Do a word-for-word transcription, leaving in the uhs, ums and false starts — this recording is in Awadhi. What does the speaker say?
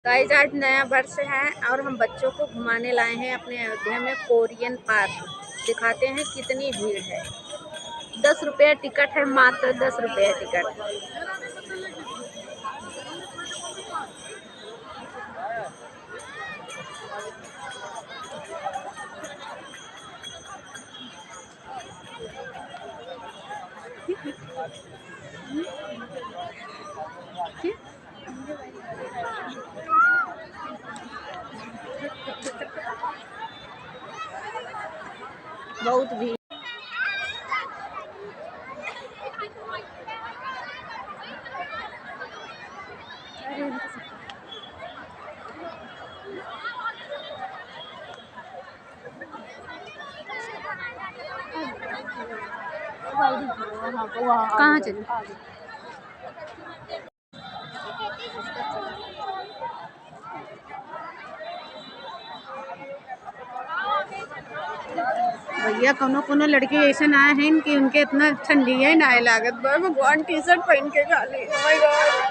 गाइस, आज नया वर्ष है और हम बच्चों को घुमाने लाए हैं अपने अयोध्या में कोरियन पार्क। दिखाते हैं कितनी भीड़ है। दस रुपया टिकट है, मात्र दस रुपया टिकट। बहुत भीड़। कहाँ चले? भैया, कोनो कोनो लड़की ऐसे ना है कि उनके इतना ठंडी है ना लागत बा। भगवान, टी शर्ट पहन के खाली। Oh my God।